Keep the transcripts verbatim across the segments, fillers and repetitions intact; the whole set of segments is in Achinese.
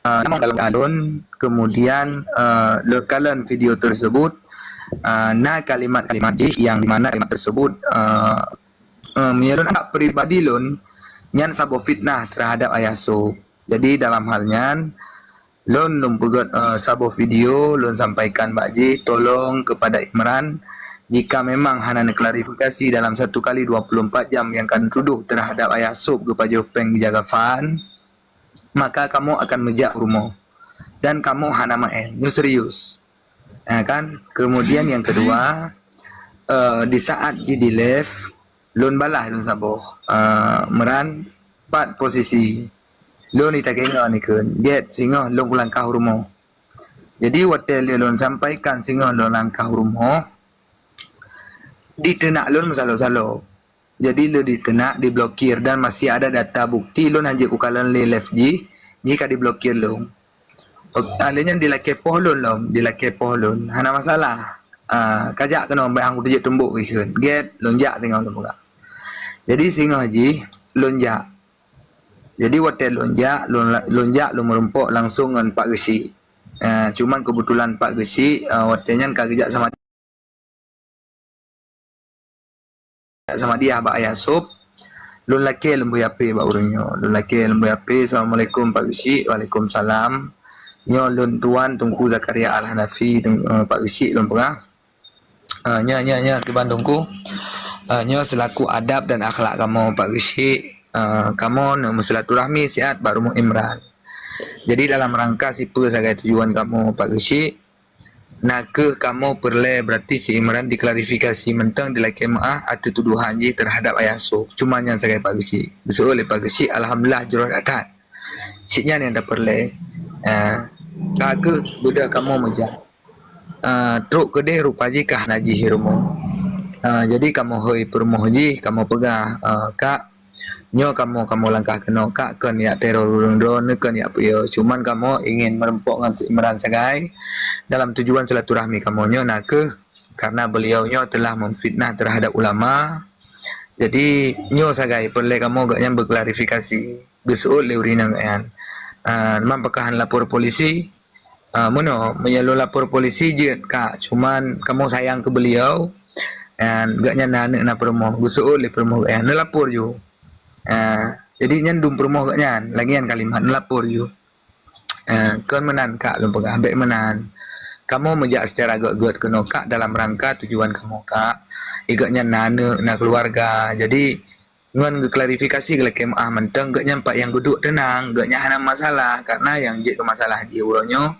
uh, nama dalam alun, kemudian uh, lôn kalon video tersebut, uh, na kalimat-kalimat jih yang di mana kalimat tersebut uh, uh, meunyoe lôn anggap pribadi lôn nyan saboh fitnah terhadap Ayah Sop. Jadi dalam hal nyan lôn lôn peugöt uh, saboh video lôn sampaikan bak jih, tolong kepada Imran, jika memang hana neuklarifikasi dalam satu kali dua puluh empat jam yang ka neutuduh terhadap Ayah Sop geupajoh péng geujaga fan, maka kamoe akan meujak u rumoh dan kamoe hana maén. Nyoe serius. Ha, kan? Kemudian yang kedua, uh, di saat jih di live, lôn balah lôn saboh. Uh, Imran, pat posisi. Lôn di takengon ikheun. Gét singoh lôn kulangkah u rumoh. Jadi watèe lé lôn sampaikan singoh lôn langkah u rumoh, diteunak lôn meusalôk-salôk. Jadi lôn diteunak, diblokir dan masih ada data bukti lôn hanjeuet kukalon lé live jih, jih ka diblokir lôn. Ok, ah, lé nyan dilakèe poh lôn lom, dilakèe poh lôn. Hana masalah. Ah, kajak keunoe, bèk hang kuteujeuet tumbok ikheun. Gét, lôn jak singoh lôn peugah. Jadi singoh jih lôn jak. Jadi watèe lôn jak, lôn, lôn jak lôn meurumpok langsung ngon Pak Geuchik. Ah, cuman kebetulan Pak Geuchik, ah, watèe nyan ka geujak sama Samadiyah bak Ayah Sop, lôn lakèe lôn bri H P bak ureueng nyoe. Lôn lakèe lôn bri H P, "Assalamualaikum Pak Geuchik." "Waalaikumsalam." "Nyoe lôn tuan Teungku Zakaria Al-Hanafi, Teung-, eh, Pak Geuchik," lôn peugah. "Eh, nyoe, nyoe, nyoe kiban Teungku. Eh, nyoe seulaku adab dan akhlak kamoe Pak Geuchik. Eh, kamoe neuk meusilaturahmi siat bak rumoh Imran. Jadi dalam rangka sipeue sagai tujuan kamoe Pak Geuchik?" Na kheueh kamoe peureulèe, berarti si Imran diklarifikasi mantong, dilakèe meu'ah ateueh tuduhan jih terhadap Ayah Sop. Cuma nyan sagai Pak Geuchik. Geuseuôt lé Pak Geuchik, alhamdulillah jroh that-that. Cit nyan nyang tapeureulèe. Ah, ka kheueh beudôh kamoe meujak. Ah, trok keudeh rupa jih ka hana jih rumoh. Ah, jadi kamoe hôi peurumoh jih, kamoe peugah, ah, "Kak, nyoe kamoe, kamoe langkah keunoe, Kak, kon jak teror ureueng droeneuh, kon jak peue. Cuman kamoe ingin meurumpok ngon si Imran sagai dalam tujuan silaturahmi kamoe nyoe na kheueh karena beliau nyoe telah memfitnah terhadap ulama. Jadi nyoe sagai peureulèe kamoe gobnyan beuklarifikasi." Geuseuôt lé ureueng inong nyan, "Ah, man pakon hana lapor polisi?" "Ah, meunoe, meunyoe lôn lapor polisi jeuet, Kak. Cuman kamoe sayang keu beliau, dan gobnyan na aneuk na peurumoh." Geuseuôt lé peurumoh gobnyan, "Neulapor ju." Ah, jadi nyan dum peurumoh gobnyan, lagèe nyan kalimat, "Neulapor ju." Ah, "Kon meunan, Kak," lôn peugah, "bèk meunan. Kamoe meujak secara gèt-gèt keunoe, Kak, dalam rangka tujuan kamoe, Kak. Gobnyan na aneuk, na keuluwarga. Jadi, ngon geuklarifikasi geulakèe meu'ah mantong, gobnyan pat nyang geuduek teunang, gobnyan hana masalah, karena nyang jeuet keu masalah jih uroe nyoe,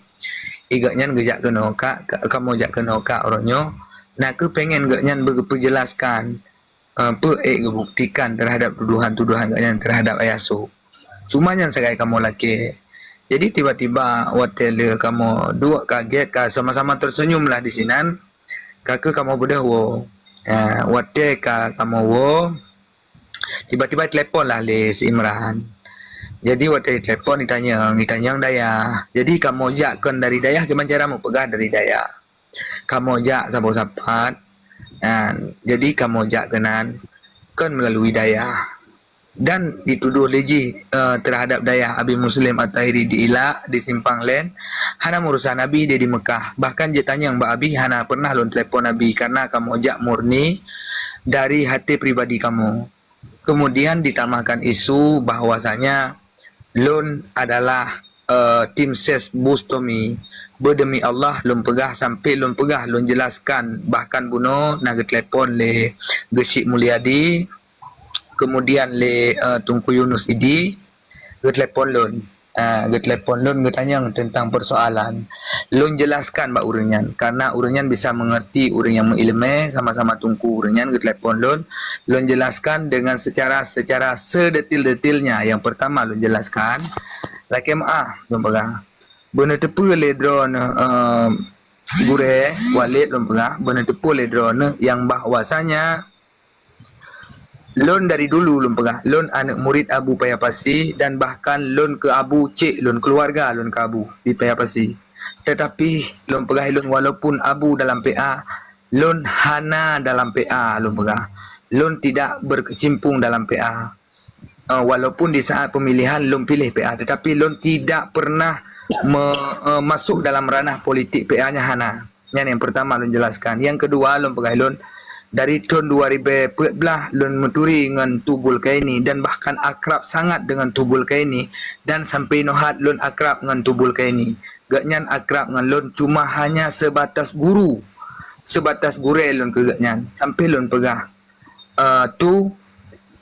gobnyan geujak keunoe, Kak, ka-, kamoe jak keunoe, Kak, uroe nyoe, na kheueh pengen gobnyan beugeupeujelaskan, eh, peue ék geubuktikan terhadap tuduhan-tuduhan gobnyan terhadap Ayah Sop. Cuma nyan sagai kamoe lakèe." Jadi tiba-tiba watèe lé kamoe duek kaget, ka sama-sama tersenyum lah di sinan, ka kheueh kamoe beudôh woe. Ah, watèe ka kamoe woe, tiba-tiba telepon lah lé si Imran. Jadi watèe telepon, itanyong, itanyong dayah. Jadi kamoe jak kon dari dayah, kiban cara meupeugah dari dayah. Kamoe jak saboh sapat. Nah, jadi kamoe jak keunan kon meulalu dayah. Dan dituduh lé jih, eh, terhadap dayah Abi Muslim At-Tahiri di Ilak, di Simpang Len. Hana meurusan Abi di, di Mekah. Bahkan jitanyong bak Abi, hana pernah lôn telepon Abi karena kamoe jak murni dari hati pribadi kamoe. Kemudian ditambahkan isu bahwasanya lôn adalah, eh, tim ses Bustomi. Beudemi Allah lôn peugah, sampai lôn peugah, lôn jelaskan, bahkan bunoe na geutelepon lé Geuchik Mulyadi, kemudian lé, eh, Teungku Yunus Idi, geutelepon lôn. Ah, geutelepon lôn, geutanyong teuntang peusoalan. Lôn jelaskan bak ureueng nyan, karena ureueng nyan bisa meungerti ureueng nyang meuileumèe, sama-sama teungku ureueng nyan, geutelepon lôn. Lôn jelaskan dengan secara, secara sedetil-detilnya. Yang pertama lôn jelaskan, lakèe meu'ah, lôn peugah. Beuneuteupeu lé droeneuh, eh, gurèe, Walid, lôn peugah, beuneuteupeu lé droeneuh nyang bahwasanya lôn dari dulu lôn peugah, lôn aneuk murit Abu Paya Pasi dan bahkan lôn keu Abu cék lôn, keuluwarga lôn keu Abu di Paya Pasi. Tetapi lôn peugah lôn, walaupun Abu dalam P A, lôn hana dalam P A lôn peugah. Lôn tidak berkecimpung dalam P A. Eh, walaupun di saat pemilihan lôn piléh P A, tetapi lôn tidak pernah me, uh, masuk dalam ranah politik P A nyan hana. Nyan yang pertama lôn jelaskan. Yang kedua, lôn peugah lôn, dari tahun dua ribu empat belas lôn meuturi ngon Tubul Kaini dan bahkan akrab sangat dengan Tubul Kaini dan sampai nohat lôn akrab ngon Tubul Kaini. Gobnyan akrab ngon lôn cuma hanya sebatas guru. Sebatas gurée lôn keu gobnyan. Sampai lôn peugah, "Eh, Tu,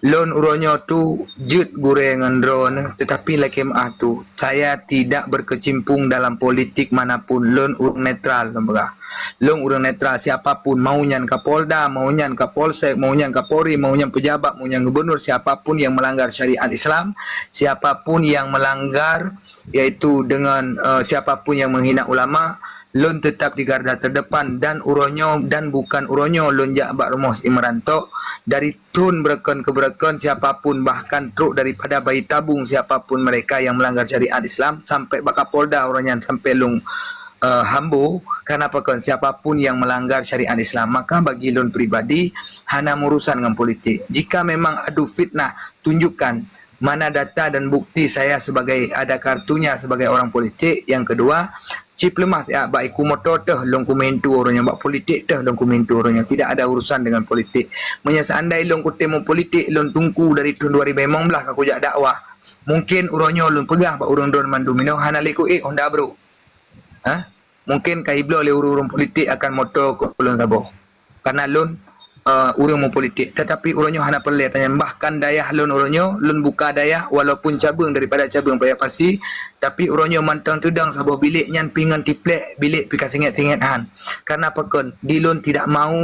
lôn uroe nyoe Tu jeuet gurée ngon droeneuh, tetapi lakée meu'ah Tu, saya tidak berkecimpung dalam politik manapun, lôn ureuëng netral," lôn peugah. "Lôn ureuëng netral, siapapun, mau nyan Kapolda, mau nyan Kapolsek, mau nyan Kapolri, mau nyan pejabat, mau nyan gubernur, siapapun yang melanggar syariat Islam, siapapun yang melanggar, yaitu dengan, eh, siapapun yang menghina ulama, lôn tetap di garda terdepan dan uroe nyoe dan bukan uroe nyoe lôn jak bak rumoh Imran tok, dari thon beureukan keu beureukan siapapun, bahkan trok daripada bayi tabung siapapun mereka yang melanggar syariat Islam sampai bak Kapolda uroe nyan sampai lôn, eh, hambo, karena pakon siapapun yang melanggar syariat Islam, maka bagi lôn pribadi hana urusan ngon politik. Jika memang adu fitnah, tunjukkan mana data dan bukti saya sebagai ada kartunya sebagai orang politik. Yang kedua, cit peuleumah siat bak iku moto teuh lôn kumintu uroe nyoe, bak politik teuh lôn kumintu uroe nyoe. Tidak ada urusan dengan politik. Meunyoe seandai lôn kutem politik, lôn tungku dari tahun dua ribu lima belas ka kujak dakwah. Mungkin uroe nyoe lôn peugah bak ureuëng droen mandum inoe hana lé kuék honda brok. Ha? Mungkin ka ibloe lé ureuëng-ureuëng politik akan moto keu lôn saboh. Karena lôn, eh, ureuëng meupolitik. Tetapi uroe nyoe hana peureulée tanyan. Bahkan dayah lôn uroe nyoe, lôn buka dayah walaupun cabeueng daripada cabeueng Paya Pasi, tapi uroe nyoe mantong teudong saboh bilék nyan pih ngon tiplek bilék pih ka singet-singet han. Karena pakon, di lôn tidak mau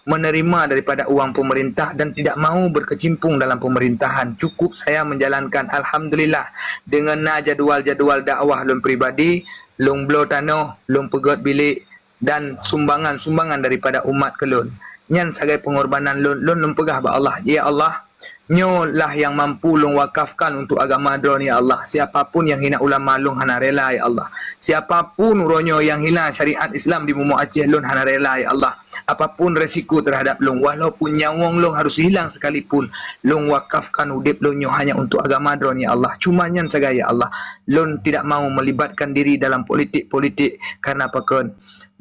menerima daripada uang pemerintah dan tidak mau berkecimpung dalam pemerintahan. Cukup saya menjalankan, alhamdulillah, dengan na jadual-jadual dakwah lôn pribadi, lôn bloe tanoh, lôn peugét bilék, dan sumbangan-sumbangan daripada umat keu lôn. Nyan sagai pengorbanan lôn, lôn, lôn peugah bak Allah, "Ya Allah, nyoe lah yang mampu lôn wakafkan untuk agama Droeneuh, ya Allah. Siapapun yang hina ulama, lôn hana rela, ya Allah. Siapapun uroe nyoe yang hina syariat Islam di bumoe Aceh, lôn hana rela, ya Allah. Apapun resiko terhadap lôn, walaupun nyawöng lôn harus hilang sekalipun, lôn wakafkan udeb lôn nyoe hanya untuk agama Droeneuh, ya Allah. Cuma nyan sagai, ya Allah. Lôn tidak mau melibatkan diri dalam politik-politik karena pakon."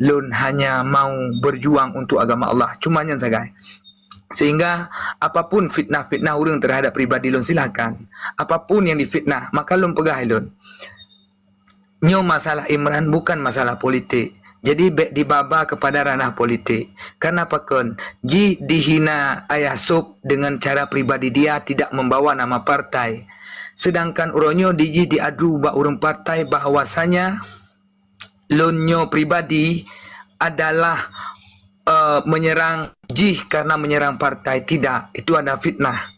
Lôn hanya mau berjuang untuk agama Allah. Cuma nyan sagai. Sehingga apapun fitnah-fitnah ureuëng terhadap pribadi lôn, silakan. Apapun yang difitnah, maka lôn peugah lôn, nyoe masalah Imran bukan masalah politik. Jadi bék dibaba kepada ranah politik. Karena pakon, jih dihina Ayah Sop dengan cara pribadi dia tidak membawa nama partai. Sedangkan uroe nyoe dijih diadu bak ureuëng partai bahwasanya lôn nyoe pribadi adalah, eh, menyerang jih karena menyerang partai. Tidak, itu adalah fitnah.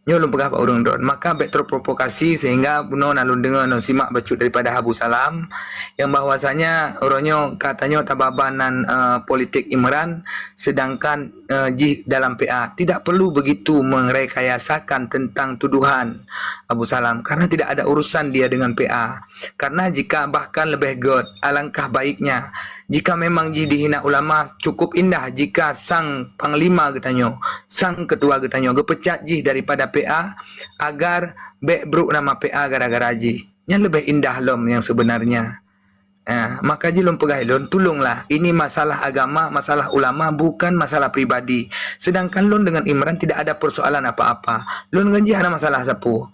Nyoe lôn peugah bak ureuëng droen. Maka bék terprovokasi sehingga bunoe na lôn deungoe, lôn simak bacut daripada Abu Salam yang bahwasanya uroe nyoe ka tanyoe tababa nan, eh, politik Imran, sedangkan, eh, jih dalam P A. Tidak perlu begitu merekayasakan tentang tuduhan Abu Salam karena tidak ada urusan dia dengan P A. Karena jika bahkan lebih gét, alangkah baiknya jika memang jih dihina ulama, cukup indah jika sang panglima geutanyoe, sang ketua geutanyoe geupecat jih daripada P A agar bék brok nama P A gara-gara jih. Nyan lebih indah lom yang sebenarnya. Ah, maka jih lôn peugah lôn, tulunglah, ini masalah agama, masalah ulama, bukan masalah pribadi. Sedangkan lôn dengan Imran tidak ada persoalan apa-apa. Lôn ngon jih hana masalah sapeue.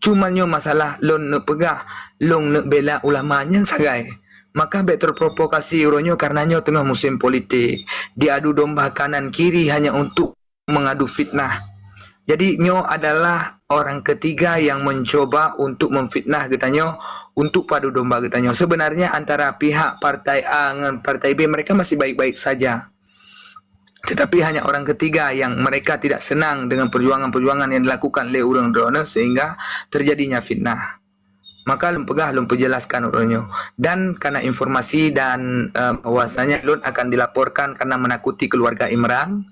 Cuma nyoe masalah lôn neuk peugah, lôn neuk bela ulama nyan sagai. Maka bék terprovokasi uroe nyoe karena nyoe teungoh musim politik. Diadu domba kanan kiri hanya untuk mengadu fitnah. Jadi nyoe adalah orang ketiga yang mencoba untuk memfitnah geutanyoe, untuk padu domba geutanyoe. Sebenarnya antara pihak partai A ngon partai B mereka masih baik-baik saja. Tetapi hanya orang ketiga yang mereka tidak senang dengan perjuangan-perjuangan yang dilakukan oleh ureuëng droeneuh sehingga terjadinya fitnah. Maka lôn peugah, lôn peujelaskan uroe nyoe. Dan karena informasi dan, eh, bahwasanya lôn akan dilaporkan karena menakuti keluarga Imran.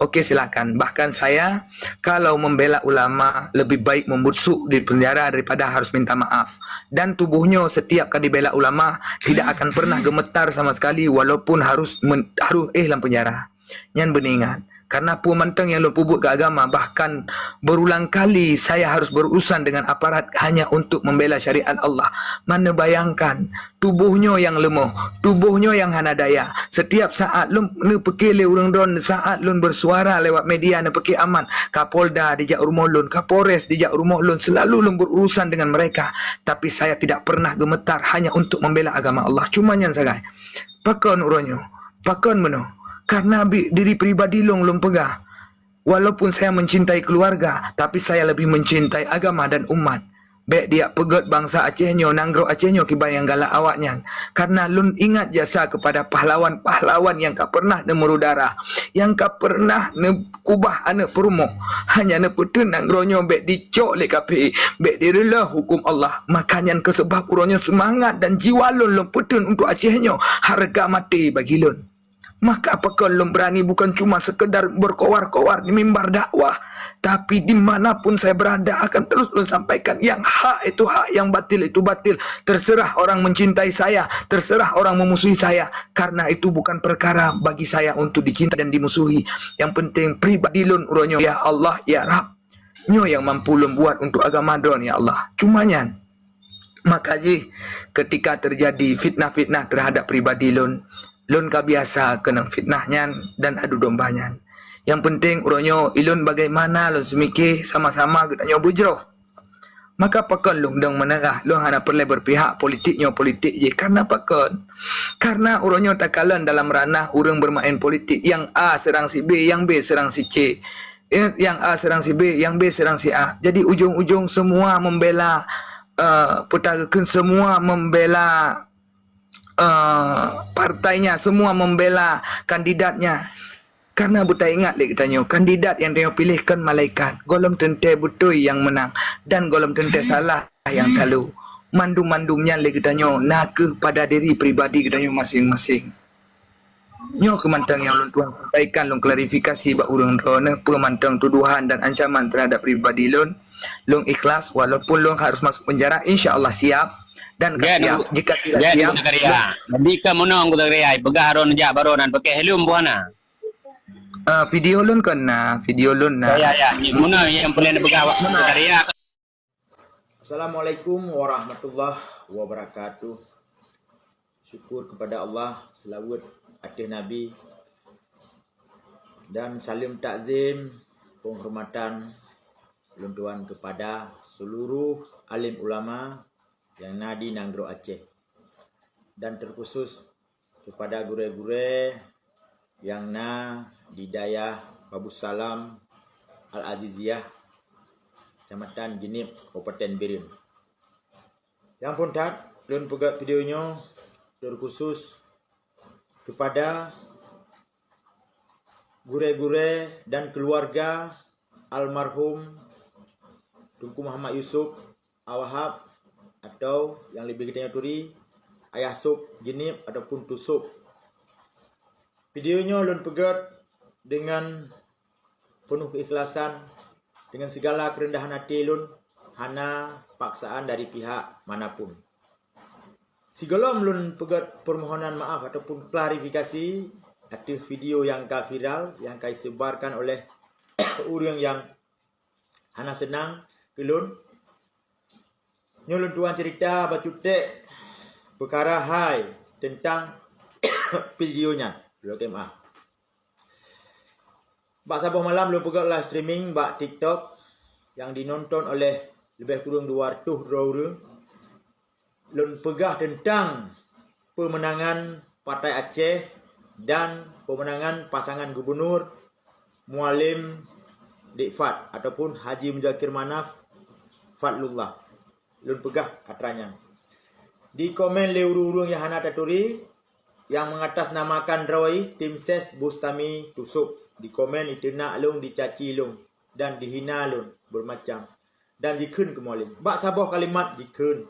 Oke, silakan. Bahkan saya kalau membela ulama lebih baik membusuk di penjara daripada harus minta maaf. Dan tubuh nyoe setiap ka dibela ulama tidak akan pernah gemetar sama sekali walaupun harus men-, harus éh lam penjara. Nyan beuneuingat. Karena peue mantong nyang lôn peubuet keu agama, bahkan berulang kali saya harus berurusan dengan aparat hanya untuk membela syariat Allah. Man neubayangkan, tuboh nyoe nyang leumoh, tuboh nyoe nyang hana daya. Setiap saat lôn neupiké lé ureuëng droe, saat lôn bersuara lewat media neupiké aman, Kapolda dijak rumoh lôn, Kapolres dijak rumoh lôn, selalu lôn berurusan dengan mereka. Tapi saya tidak pernah gemetar hanya untuk membela agama Allah. Cuma nyan sagai. Pakon uroe nyoe? Pakon meunoe? Karena bi-, diri pribadi lôn, lôn peugah, walaupun saya mencintai keluarga, tapi saya lebih mencintai agama dan umat. Bék dijak peugét bansa Aceh nyoe, nanggroe Aceh nyoe kiban nyang galak awaknyan. Karena lôn ingat jasa kepada pahlawan-pahlawan nyang ka pernah neumuru darah, nyang ka pernah neukubah aneuëk peurumoh. Hanya neupeuteun nanggroe nyoe bék dicok lé kafé, bék direulôh huköm Allah. Maka nyan keuh sabab uroe nyoe seumangat dan jiwa lôn, lôn peuteun untuk Aceh nyoe hareuga maté bagi lôn. Maka pakon lôn beurani bukan cuma sekedar berkoar-koar di mimbar dakwah, tapi di mana pun saya berada akan terus lôn sampaikan, yang hak itu hak, yang batil itu batil. Terserah orang mencintai saya, terserah orang memusuhi saya, karena itu bukan perkara bagi saya untuk dicintai dan dimusuhi. Yang penting pribadi lôn uroe nyoe, ya Allah, ya Rabb, nyoe nyang mampu lôn buat untuk agama droe, ya Allah. Cuma nyan. Maka jih, ketika terjadi fitnah-fitnah terhadap pribadi lôn, lôn ka biasa keunong fitnah nyan dan adu domba nyan. Nyang penting uroe nyoe, ilôn bagaimana lôn seumike sama-sama geutanyoe beujroh. Maka pakon lôn dong meunarah, lôn hana peureulée berpihak politik nyoe politik jih. Karena pakon? Karena uroe nyoe takalon dalam ranah ureuëng bermain politik, nyang A serang si B, nyang B serang si C. Eh, nyang A serang si B, nyang B serang si A. Jadi ujong-ujong semua membela, eh, peue ta geukheun, semua membela, eh, partainya, semua membela kandidatnya. Karena beutaingat lé geutanyoe, kandidat nyang tanyoe piléh kon malaikat, gohlom teuntée beutôi nyang meunang dan gohlom teuntée salah nyang talo. Mandum-mandum nyan lé geutanyoe na kheueh pada diri pribadi geutanyoe maséng-maséng. Nyoe kheueh mantong nyang lôn tuan sampaikan, lôn klarifikasi bak ureuëng droeneuh peue mantong tuduhan dan ancaman terhadap pribadi lôn. Lôn ikhlas, walaupun lôn harus masuk penjara, insya Allah siap. Dan ka Gen, siap. Jika tidak Gen, siap, anggota karya. Jadi ka meunoe anggota karya, peugah droe neujak baroe nan pakai helm buhana. Ah, video lôn kon na, video lôn na. Ya, ya, ya. Meunoe nyang peureulée neupeugah awak anggota karya. Assalamualaikum warahmatullahi wabarakatuh. Syukur kepada Allah, selawat ateueh Nabi, dan saleuem takzim, penghormatan lôn tuan kepada seluruh alim ulama nyang na di nanggroe Aceh, dan terkhusus kepada gurée-gurée nyang na di dayah Babussalam Al-Aziziyah, Kecamatan Jeunieb, Kabupaten Bireuen. Nyang phôn that, lôn peugét video nyoe terkhusus kepada gurée-gurée dan keluarga almarhum Teungku Muhammad Yusuf Awahab, atau nyang leubeh geutanyoe turi Ayah Sop Jeunieb ataupun Tu Sop. Video nyoe lôn peugét dengan penuh keikhlasan, dengan segala kerendahan hati lôn, hana paksaan dari pihak manapun. Sigohlom lôn peugét permohonan maaf ataupun klarifikasi ateueh video nyang ka viral, nyang ka disebarkan oleh ureuëng nyang hana seunang keu lôn. Nyoe lôn tuan cerita bacut ték peukara hai teuntang video nyan. Lôn maaf. Bak saboh malam lôn peugét live streaming bak TikTok nyang dinonton oleh leubeh kureueng dua reutôh droe ureuëng. Lôn peugah teuntang peumeunangan Partai Aceh dan peumeunangan pasangan gubunur Mualem Dek Fad ataupun Haji Muzakir Manaf Fadlullah. Lôn peugah atra nyan. Dikomen lé ureuëng-ureuëng nyang hana taturi, nyang mengatasnamakan droe tim ses Bustami Tu Sop. Dikomen, diteunak lôn, dicaci lôn, dan dihina lôn beumacam. Dan jikheun keu Mualem. Bak saboh kalimat jikheun,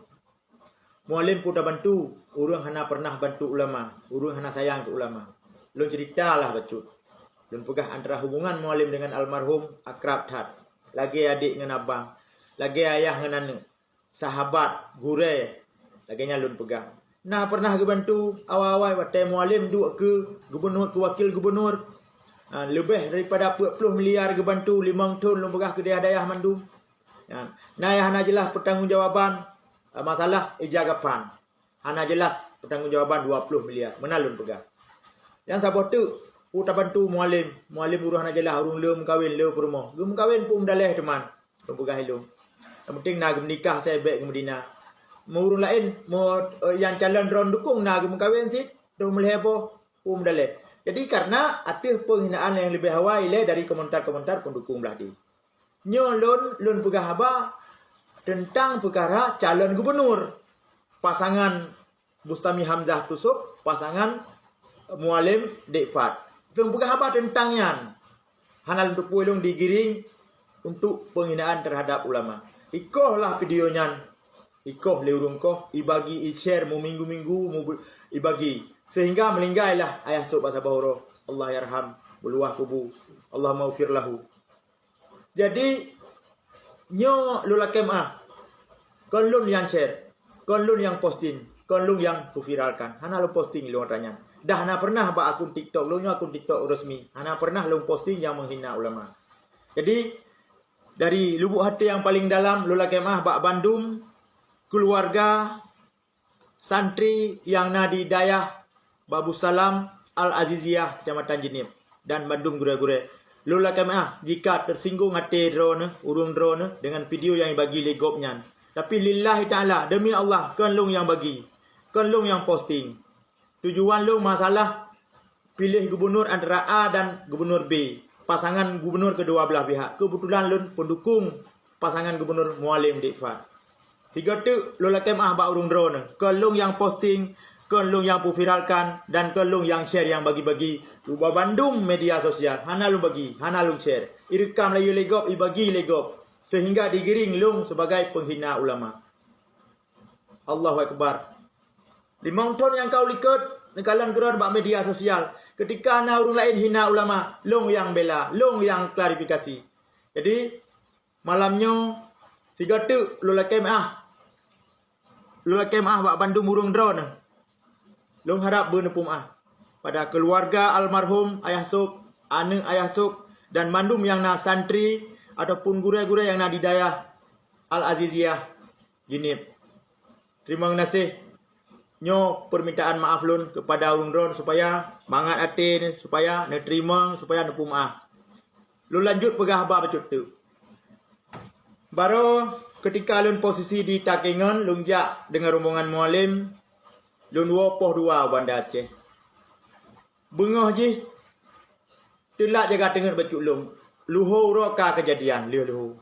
"Mualem peue tabantu, ureuëng hana pernah bantu ulama, ureuëng hana sayang keu ulama." Lôn cerita lah bacut. Lôn peugah antara hubungan Mualem dengan almarhum akrab that. Lagée adek ngon abang, lagée ayah ngon aneuëk, sahabat, gurée, lagée nyan lôn peugah. Na pernah geubantu awai-awai watée Mualem duek keu gubunur, keu wakil gubunur. Ha, leubeh daripada peuet ploh miliar geubantu limong thon lôn peugah keu dayah-dayah mandum. Ha, na nyang hana jeulaih peutanggongjawaban, ha, masalah ija gapan. Hana jeulaih peutanggongjawaban dua ploh miliar. Meunan lôn peugah. Nyang saboh teuk, peue tabantu Mualem. Mualem ureuëng hana jeulaih, ureuëng le meukawen, le peurumoh. Geumeukawen peue meudaleh teuma. Lôn peugah ilôn. Nyang penting na geumeunikah, asai bék geumeudina. Meu ureuëng laén, meu, eh, nyang calon droe dukung na geumeukawen cit, troh meulhèe boh, peue meudaleh. Jadi, karena ateueh penghinaan nyang leubeh awai ilée dari komentar-komentar pendukung blah deh. Nyoe lôn, lôn peugah haba teuntang peukara calon gubunur, pasangan Bustami Hamzah Tusok, pasangan Mualem Dek Fad. Lôn peugah haba teuntang nyan. Hana lôn teupeue lôn digiring untuk penghinaan terhadap ulama. Ikoh lah video nyan. Ikoh lé ureuëng koh, ibagi, i-share, meuminggu-minggu, mu-, ibagi. Sehingga meuninggai lah Ayah Sop bak saboh uroe. Allahyarham, beuluwah kubu. Allahummaghfir lahu. Jadi, nyoe lôn lakée meu'ah. Kon lôn nyang share, kon lôn nyang posting, kon lôn nyang kuviralkan. Hana lôn posting lôn atra nyan. Dah hana pernah bak akun TikTok lôn, nyoe akun TikTok resmi. Hana pernah lôn posting nyang menghina ulama. Jadi, dari lubuk hati nyang paling dalam, lôn lakée meu'ah bak bandum keuluwarga santri nyang na di dayah Babussalam Al-Aziziyah, Kecamatan Jeunieb, dan bandum gurée-gurée. Lôn lakée meu'ah jika teusinggung até droeneuh, ureuëng droeneuh, deungon video nyang ibagi lé gob nyan. Tapi lillahi ta'ala, demi Allah, kon lôn nyang bagi, kon lôn nyang posting. Tujuan lôn masalah piléh gubunur antara A dan gubunur B, pasangan gubunur kedua belah pihak. Keubeutulan lôn pendukung pasangan gubunur Mualem Dek Fad. Sigoe teuk lôn lakée meu'ah bak ureuëng droeneuh, kon lôn nyang posting, kon lôn nyang peuviralkan, dan kon lôn nyang share, nyang bagi-bagi ubak bandum media sosial. Hana lôn bagi, hana lôn share. Ireukam laju lé gob, ibagi lé gob, sehingga digiring lôn sebagai penghina ulama. Allahu Akbar. Limong thon nyang ka u likot, neukalon keudroe bak media sosial. Keutika na ureuëng laén hina ulama, lôn nyang bela, lôn nyang klarifikasi. Jadi, malam nyoe, sigoe teuk lôn lakée meu'ah. Lôn lakée meu'ah bak bandum ureuëng droeneuh. Lôn harab beuneupeumaah pada keuluwarga almarhum Ayah Sop, aneuëk Ayah Sop, dan mandum nyang na santri ataupun gurée-gurée nyang na di dayah Al-Aziziyah, Jeunieb. Teurimong geunaséh. Nyoe peumintaan maaf lôn keupada ureuëng droeneuh supaya mangat até, supaya neuteurimong, supaya neupeumaah. Lôn lanjut peugah haba bacut teuk. Barô keutika lôn posisi di Takengon, lôn jak deungon rombongan Mualem, lôn woe poh dua Banda Aceh. Beungoh jih, teulat jaga teungeut bacut lôn. Luho uroe ka keujadian, lheueh luho.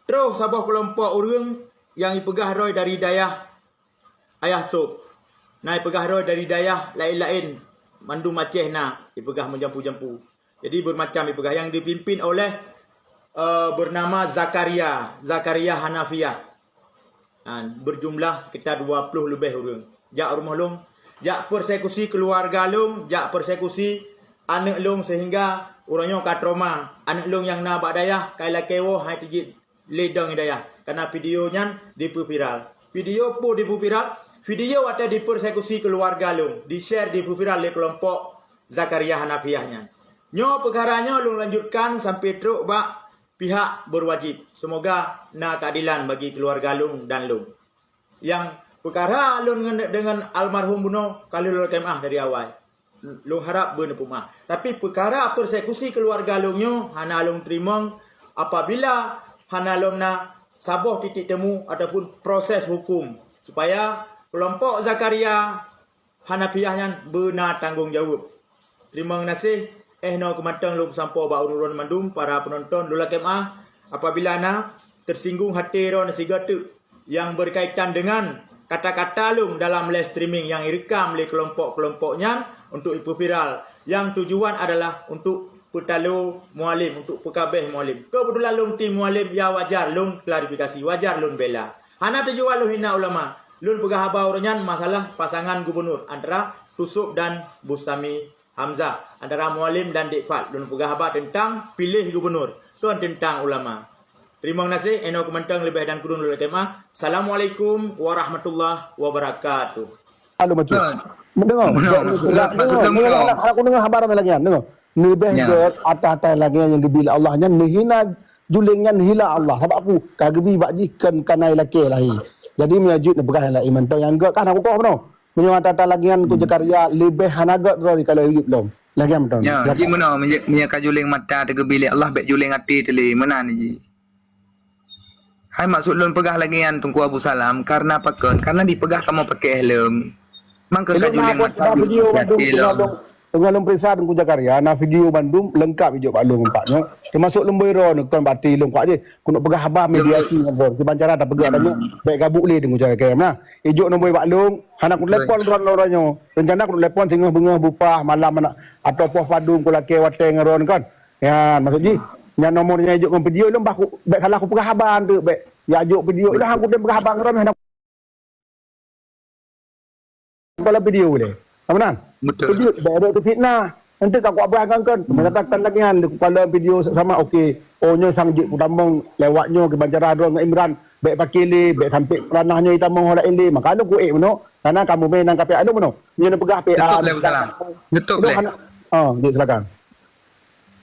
Troh saboh keulompok ureuëng nyang ipeugah droe dari dayah Ayah Sop. Na ipeugah droe dari dayah laén-laén, mandum Aceh na ipeugah meujampu-jampu. Jadi, beureumacam ipeugah nyang dipimpin oleh, eh, bernama Zakaria, Zakaria Hanafiah. Ha, berjumlah sekitar dua ploh leubeh ureuëng. Jak rumoh lôn, jak persekusi keuluwarga lôn, jak persekusi aneuëk lôn, sehingga uroe nyoe ka trauma. Aneuëk lôn nyang na bak dayah ka ilakée woe hai tijik lé dong i dayah, karena video nyan dipeuviral. Video peue dipeuviral? Video watée dipersekusi keuluwarga lôn, di-share, dipeuviral lé keulompok Zakaria Hanafiah nyan. Nyoe peukara nyoe lôn lanjutkan sampai trok bak pihak berwajib. Semoga na keadilan bagi keuluwarga lôn dan lôn. Nyang peukara lôn ngon, deungon almarhum bunoe ka lheueh lôn lakée meu'ah dari awai. Lôn harab beuneupeumaah. Tapi peukara persekusi keuluwarga lôn nyoe hana lôn teurimong apabila hana lom na saboh titik temu ataupun proses hukum supaya keulompok Zakaria Hanafiah nyan beuna tanggong jaweueb. Teurimong geunaséh, eh, noe keuh mantong lôn peusampoe bak ureuëng mandum para peunonton, lôn lakée meu'ah apabila na teusinggung até droeneuh sigoe teuk nyang berkaitan dengan kata-kata lôn dalam live streaming nyang ireukam lé keulompok-keulompok nyan untuk ipeuviral, nyang tujuan adalah untuk peutalo Mualem, untuk peukabeh Mualem. Keubeutulan lôn tim Mualem, ya wajar lôn klarifikasi, wajar lôn bela. Hana tujuan lôn hina ulama. Lôn peugah haba uroe nyan masalah pasangan gubunur antara Tusok dan Bustami Hamzah, antara Mualem dan Dek Fad. Lôn peugah haba teuntang piléh gubunur, kon teuntang ulama. Teurimong geunaséh, eh, noe keuh mantong leubeh dan kureueng lôn lakée meu'ah. Assalamualaikum warahmatullahi wabarakatuh. Lalu maju. Dengar. Dengar. Dengar. Dengar. Aku dengar haba ramai lagi kan. Dengar. Leubeh gét atas-atas lagée nyang geubi lé Allah nyan, neuhina juléng nyan hina Allah. Sabab aku ka geubi bak jih keu kanai lakée lahé. Jadi meunyoe jeuet neupeugah nyang laén mantong nyang gét ka hana kukoh meunoe. Meunyoe atas-atas lagée nyan ku Zakaria leubeh hana gét droe di kala udeb lom. Lagée mantong. Nyan, ji meunoe meunyoe ka juléng mata teugeubi lé Allah, bék juléng até teulé meunan ji. Hai maksud lôn peugah lagée nyan Teungku Abu Salam, karena pakon? Karena dipeugah kamoe pakai helm. Mang keu ka juléng mata video bandum teungoh lôn, teungoh lôn peuriksa Teungku Zakaria, na video bandum leungkap ijok bak lôn empat nyoe. Teumasuk lôn boi droe nyoe kon bati lôn kuat jih. Keuneuk peugah haba mediasi ngon droe. Kiban cara tapeugah tanyoe, bék gabuk lé Teungku Zakaria. Nah, ijok nombor bak lôn, hana kutelepon droe nyoe. Rencana kutelepon singoh beungoh bupah malam anak atau poh padum kulakée watée ngon droe kon. Nyan, maksud jih, nyan nomor nyang ijok ngon video lôn bah ku, bék salah kupeugah haba tu, bék jak jok video lôn hang kudem peugah haba ngon droe hana. Kalau video lé. Apa nan? Betul. Jadi, bék, bék fitnah. Nanti ka kuat beurah ngon kon. Menyatakan lagi nyan, kalau video sama, okey. Oh, nyoe sang jeuet kutamong lewat nyoe kiban cara droe ngon Imran. Bék paké lé, bék sampai ranah nyoe itamong ho laén lé. Maka lôn kuék meunoe. Karena kamu main nang kapai anu meunoe. Nyoe neupeugah P A. Tutup lé, Salam. Tutup lé. Hana. Oh, jeuet silakan.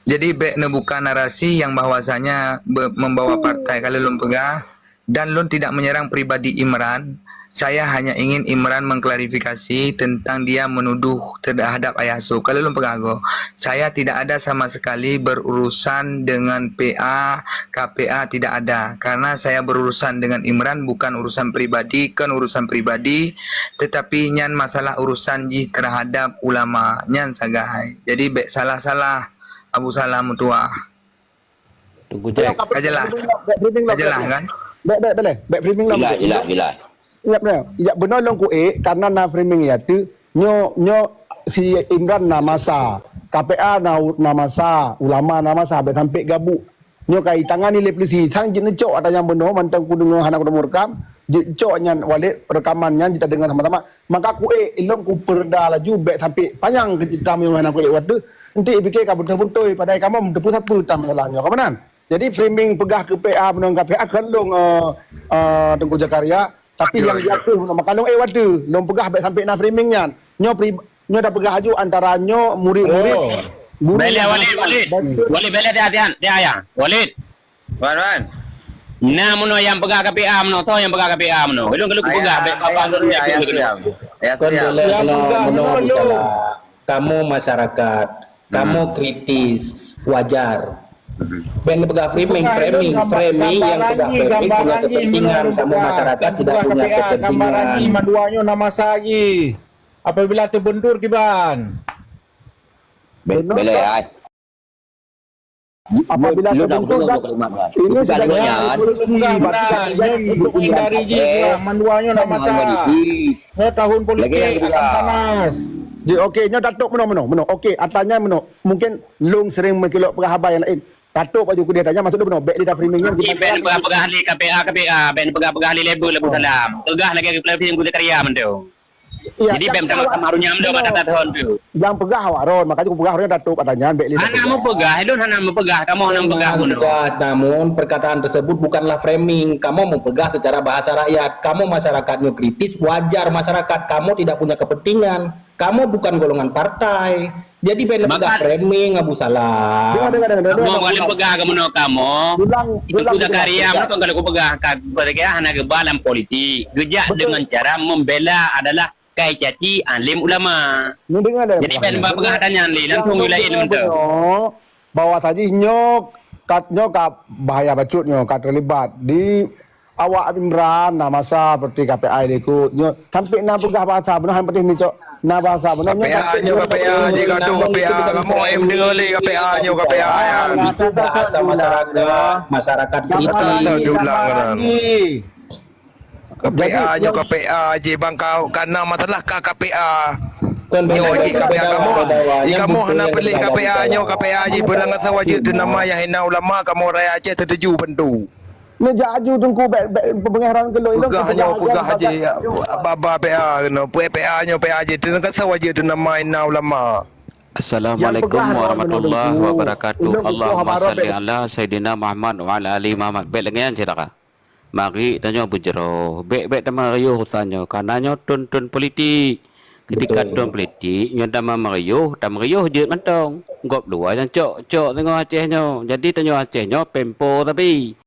Jadi, bék neubuka narasi yang bahwasanya be-, membawa partai. Kalau lôn peugah, dan lôn tidak menyerang pribadi Imran, saya hanya ingin Imran mengklarifikasi tentang dia menuduh terhadap Ayah Su. Kalau lôn peugah go, saya tidak ada sama sekali berurusan dengan P A, K P A, tidak ada. Karena saya berurusan dengan Imran bukan urusan pribadi, kan urusan pribadi, tetapi nyan masalah urusan jih terhadap ulama. Nyan sagai. Jadi, bék salah-salah. Abu Salam meutuah. Tunggu cek. Ka jelas. Bék framing lom, ka jelas, kan? Bék, bék, bék, bék framing lom. Bila, bila, bila. Ingat beuna. Ya, beuna lôn kuék karena na framing ya tu. Nyo, nyo si Imran na masa. K P A na, na masa, ulama na masa, bék sampai gabuk. Nyo ka itangani lé polisi. Sang jeuet neucok ata nyang beuna mantong kudeungoe hana kudeungoe rekam. Jeuet cok nyan Walid rekaman nyan jeuet tadeungoe sama-sama. Maka kuék ilong kupeureda laju bék sampai panyang keu cerita meunyoe hana kuék watée. Enti ipike ka beutôi-beutôi padahai kamoe meuteupeu sapeue tam masalah nyoe ka meunan. Jadi framing peugah keu P A meunong keu P A kon lôn, eh, eh, Teungku Zakaria, tapi nyang jatuh maka lôn ék watée lôn peugah bék sampai na framing nyan. Nyoe pri-, nyoe dah peugah aju antara nyoe murid-murid. Beleh Walid, Walid. Walid beleh dia dia dia ya. Walid. Wan, Wan. Nah, meunoe nyang peugah keu P A meunoe, soe nyang peugah keu P A meunoe? Ilong keuneuk peugah bék apa lôn nyan keuneuk. Kon beleh meunoe, meunoe bicara. Kamoe masyarakat, kamoe kritis, wajar. Bék neupeugah framing, framing, framing nyang peugah framing punya kepentingan, kamoe masyarakat tidak punya kepentingan. Mandua nyoe nama saji. Apabila teubentur kiban. Beleh ai. Apabila terbentuk zat ini sebenarnya revolusi, berarti tak terjadi. Hindari jih, mandua nyoe nak masak. Nyoe tahun politik akan panas. Di, okey, nyoe Datuk meunoe, meunoe, meunoe. Okey, atanya meunoe. Mungkin lôn sering mengkilok peugah haba nyang laén. Datuk baju kudeh tanya maksud lôn meunoe. Bék di framing nyan. Bék peugah-peugah lé K P A, K P A. Bék peugah-peugah lé label, Abu Salam. Peugah lagi ke Zakaria mantong. Jadi bèk sama-sama runyam dah mata tahun tu. Nyang peugah awak ron, makanya aku peugah ron Datuk katanya bèk lé. Hana meupeugah, ilôn hana meupeugah, kamoe hana meupeugah bunoe. Namun perkataan tersebut bukanlah framing. Kamoe meupeugah secara bahasa rakyat. Kamoe masyarakat nyoe kritis, wajar masyarakat kamoe tidak punya kepentingan. Kamoe bukan golongan partai. Jadi bèk neupeugah framing Abu Salam. Dengar, dengar, dengar, dengar. Kamoe bukan peugah kamoe nyoe kamoe. Ulang, ulang. Teungku Zakaria meunan kon ka lôn peugah, ka, ka hana geuba lam politik. Geujak dengan cara membela adalah kai caci alim ulama. Jadi bèk neupeugah tanyan lé, langsung ilai ilmu tu. Bahwa saji nyoe ka, nyoe ka bahaya bacut nyoe ka terlibat di awak Imran na masa seperti K P I dikut nyoe sampai na peugah bahasa beuna han peudeh ni cok na bahasa beuna nyoe K P I nyoe K P I jih gadoh K P I kamoe em deungoe lé K P I nyoe K P I nyan. Itu bahasa masyarakat, masyarakat kritis. Asal diulang kan. K P A nyoe K P A jih bang kau kana masalah ka K P A. Nyoe jih K P A kamoe. Di kamoe hana pilih K P A nyoe K P A jih beurang asai wajéb teu nama nyang hina ulama kamoe raya Aceh setuju bantu. Neujak aju teungku bèk bèk peungeran keu lôn. Peugah nyoe peugah jih baba P A keunoe. P A nyoe P A jih teu asai wajéb teu nama hina ulama. Assalamualaikum warahmatullahi wabarakatuh. Allahumma salli ala Sayyidina Muhammad wa ala ali Muhammad. Bèk lagèe nyan cerita ka. Mari tanyoe beujroh, bèk-bèk tamariôh tanyoe, kana nyoe thon-thon politik. Jadi, betul, kantong politik nyoe dama meuriôh, tameuriôh jeuet mantong. Gob luwa nyang cok, cok teungoh Aceh nyoe. Jadi, tanyoe Aceh nyoe pempo tapi.